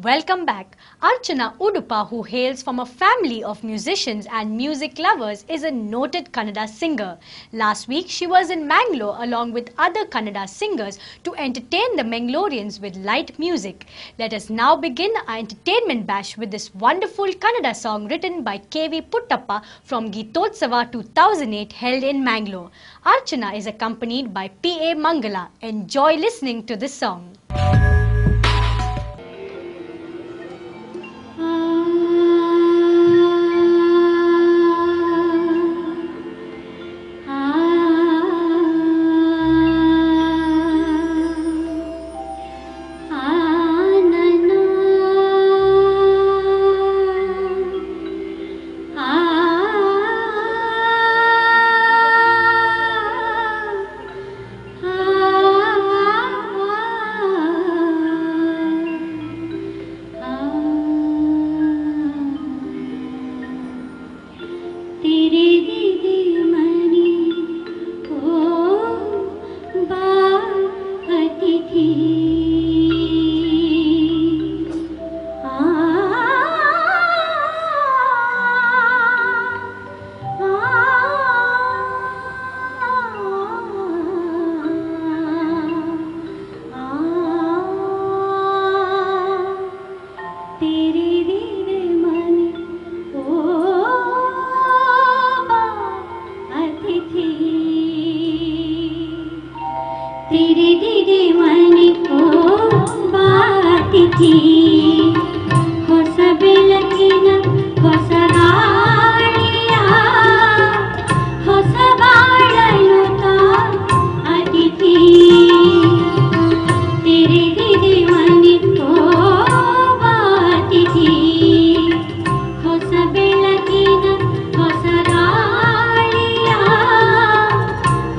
Welcome back. Archana Udupa, who hails from a family of musicians and music lovers, is a noted Kannada singer. Last week, she was in Mangalore along with other Kannada singers to entertain the Mangaloreans with light music. Let us now begin our entertainment bash with this wonderful Kannada song written by K.V. Puttappa from Geetotsava 2008 held in Mangalore. Archana is accompanied by P.A. Mangala. Enjoy listening to this song. ಹೊಸ ಬೆಳಕಿನ ಹೊಸ ಗಾಳಿಯ ಹೊಸ ಬಾಳನು ತಾ ಅತಿಥಿ ತೆರೆದಿದೆ ಮನೆ ಅತಿಥಿ ಹೊಸ ಬೆಳಕಿನ ಹೊಸ ಗಾಳಿಯ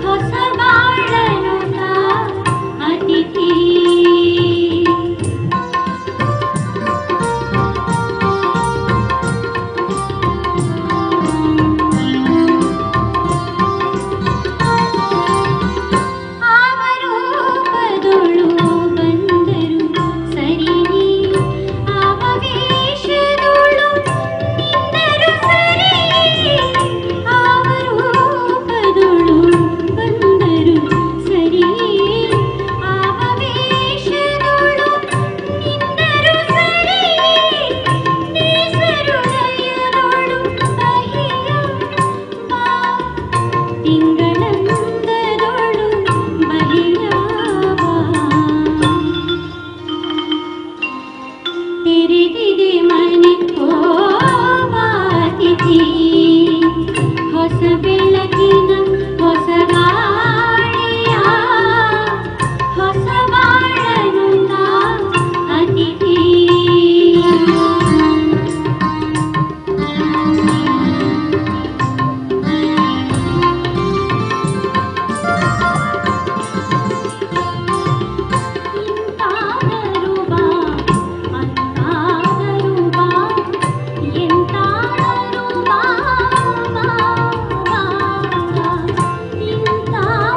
ಹೊಸ ಬಾಳನು ತಾ ಅತಿಥಿ. ಹೊಸ ಬೆಳಕಿನ ಹೊಸ ಗಾಳಿಯ ಹೊಸ ಬಾಳನು ತಾ ಅತಿಥಿ. ಇಂತಾದರೂ ಬಾ ಅಂತಾದರೂ ಬಾ ಎಂತಾದರೂ ಬಾ, ಇಂತಾದರೂ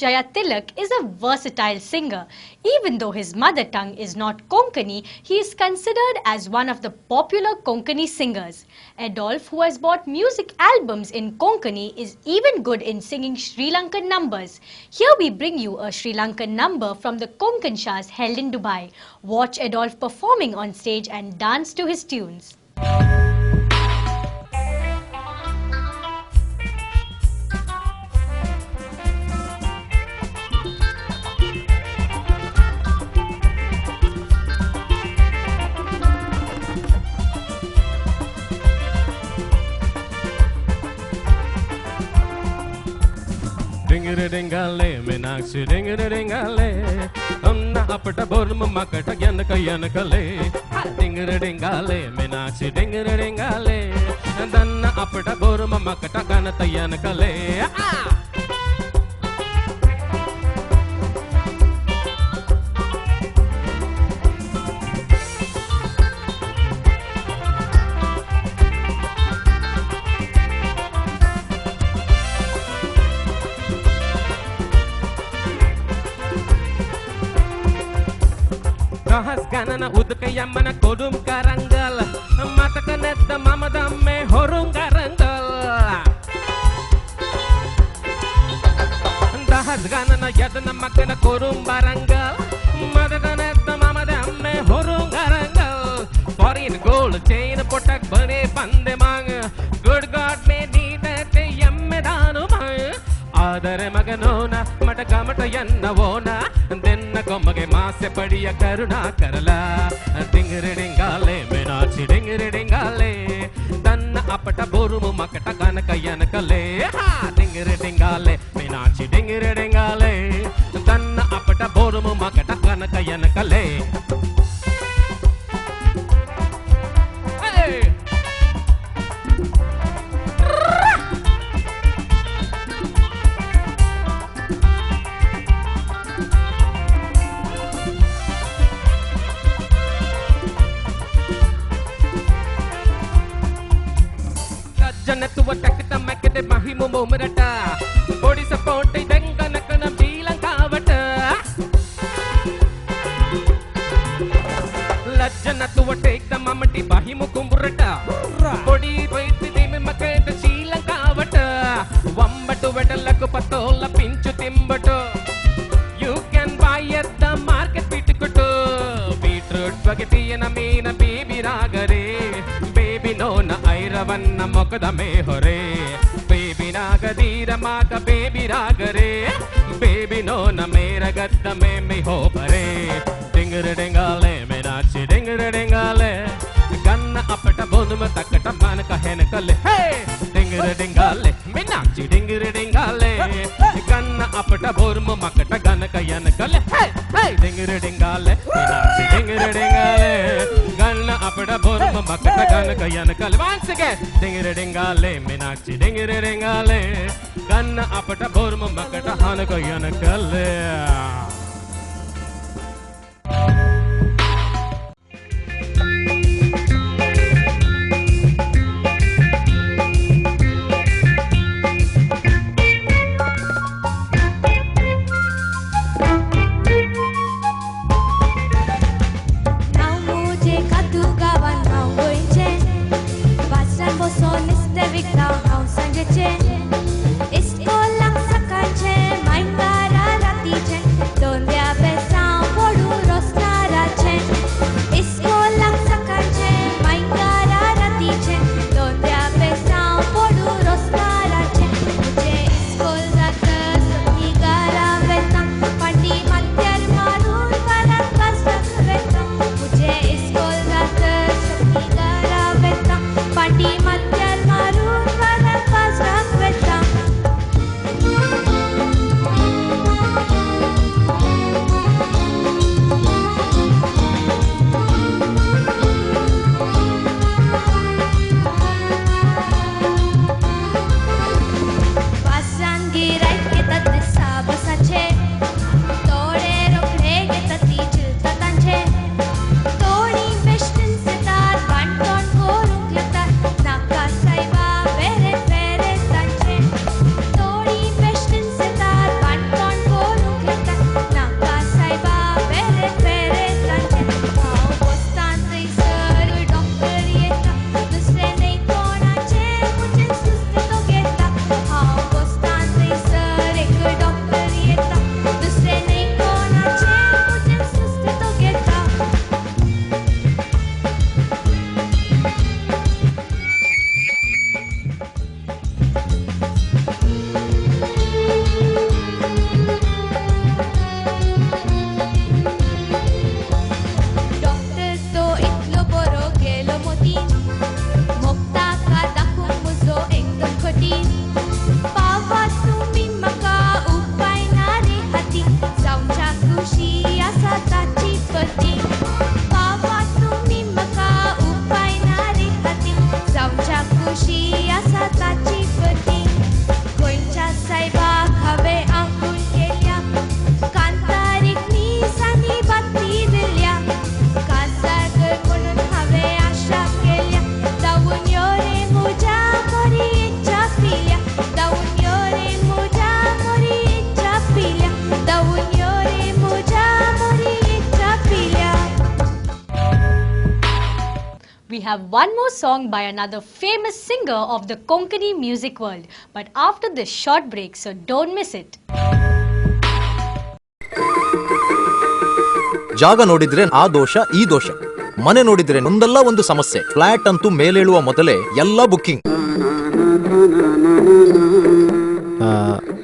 Jayatilak is a versatile singer. Even though his mother tongue is not Konkani, he is considered as one of the popular Konkani singers. Adolf, who has bought music albums in Konkani, is even good in singing Sri Lankan numbers. Here we bring you a Sri Lankan number from the Konkan Shahs held in Dubai. Watch Adolf performing on stage and dance to his tunes. Dingale, Meenakshi dingale, Amna apata borma makata yanaka yanakale. Dingale, Meenakshi dingale, Danna apata borma makata ganata yanakale. Ganana uduka yamana kodum karangal mataka nedda mama damme horum karangal dahas ganana yadana makana korum barangal mataka nedda mama damme horum karangal foreign gold chain potak bane bande mang good god me needate yamme danu mang adare maganona mata gamata yanna wona denna kommage maase padiya karuna karala dingre dingale meenakshi dingre dingale danna apata borumu makata ganaka yanakale ha dingre dingale meenakshi dingre dingale danna apata borumu makata ganaka yanakale. Hey! Janatuwa takta makade mahimu momarata bodi support dengana kana Sri Lankavata lajjanatuwa tekta mamati mahimu kumburata bodi vaiti deme makade Sri Lankavata vambatu vedalaku patola pinchu timbatu you can buy at the market pitukutu beetroot bagetiyana meena baby ragare baby nona aiраvanna mokada me hore baby nagadira maka baby ragare baby nona mera gadda me me ho pare dingre dingale meenakshi dingre dingale ganna apata bonuma takata manaka henakale hey dingre dingale meenakshi dingre dingale ganna apata boruma makata ganaka yanakale hey hey dingre dingale meenakshi dingre dingale ganna apata boruma makata ganaka yanakale once again dingre dingale meenakshi dingre dingale ganna apata boruma makata hanaka yanakale. Party matyar marun varat pasrak. आसा ताची पती गोंयच्या सायबाक हांवें आंगूण केल्या कांतारीक नीस आनी बाती दिल्या काजार कर म्हणून हांवें आशा केल्या धांवून यो रे म्हज्या मोरयेच्या पिल्या धांवून यो रे म्हज्या मोरयेच्या पिल्या धांवून यो रे म्हज्या मोरयेच्या पिल्या. We have one more song by another famous singer of the Konkani music world, but after this short break, so don't miss it. ಜಾಗ ನೋಡಿದ್ರೆ ಆ ದೋಷ ಈ ದೋಷ, ಮನೆ ನೋಡಿದ್ರೆ ಒಂದಲ್ಲ ಒಂದು ಸಮಸ್ಯೆ. ಫ್ಲಾಟ್ ಅಂತೂ ಮೇಲೇಳುವ ಮೊದಲೇ ಎಲ್ಲ ಬುಕ್ಕಿಂಗ್.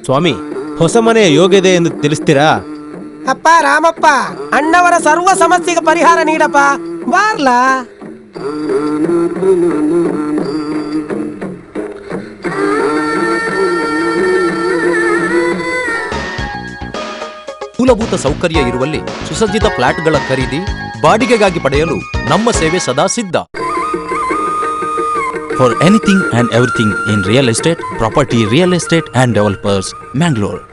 ಸ್ವಾಮಿ, ಹೊಸ ಮನೆಯ ಯೋಗ್ಯತೆ ಎಂದು ತಿಳಿಸ್ತೀರಾ? ಅಪ್ಪ ರಾಮಪ್ಪ, ಅಣ್ಣವರ ಸರ್ವ ಸಮಸ್ಯೆಗೆ ಪರಿಹಾರ ನೀಡಪ್ಪ ಬಾರ್ಲಾ. ಮೂಲಭೂತ ಸೌಕರ್ಯ ಇರುವಲ್ಲಿ ಸುಸಜ್ಜಿತ ಫ್ಲಾಟ್ಗಳ ಖರೀದಿ ಬಾಡಿಗೆಗಾಗಿ ಪಡೆಯಲು ನಮ್ಮ ಸೇವೆ ಸದಾ ಸಿದ್ಧ. For anything and everything in real estate, property, real estate and developers, Mangalore.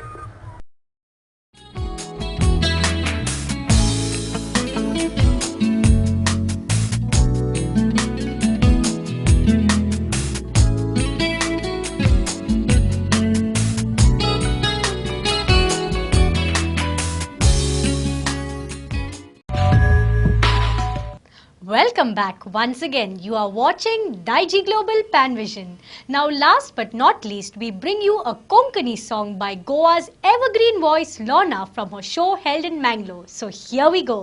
Welcome back once again. You are watching Daiji Global Panvision. Now last but not least, we bring you a Konkani song by Goa's evergreen voice Lorna from her show held in Mangalore. So here we go.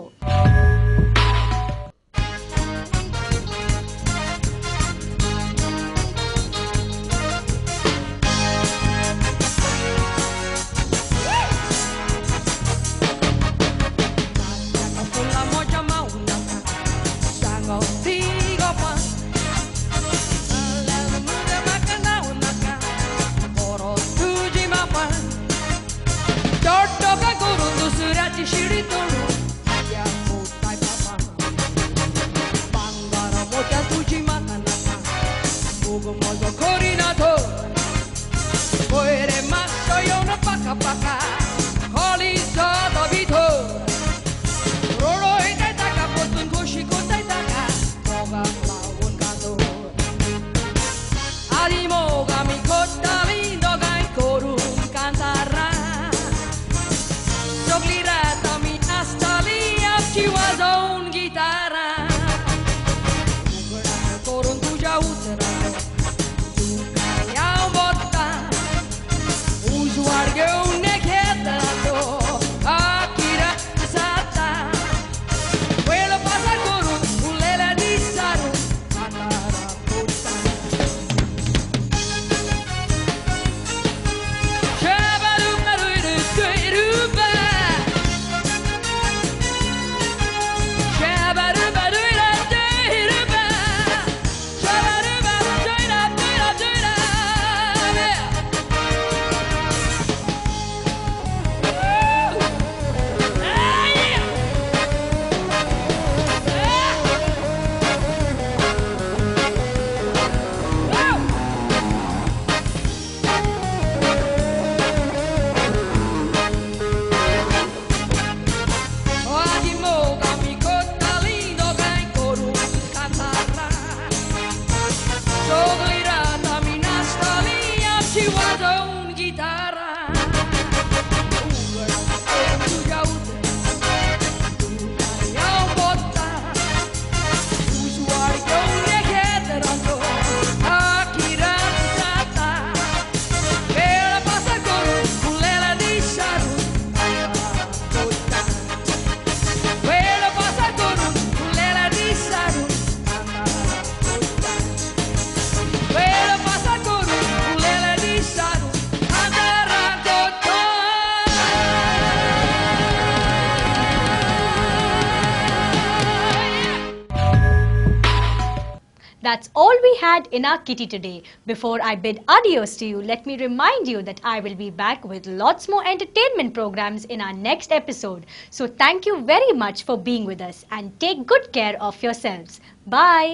That's all we had in our kitty today. Before I bid adios to you, let me remind you that I will be back with lots more entertainment programs in our next episode. So thank you very much for being with us and take good care of yourselves. Bye.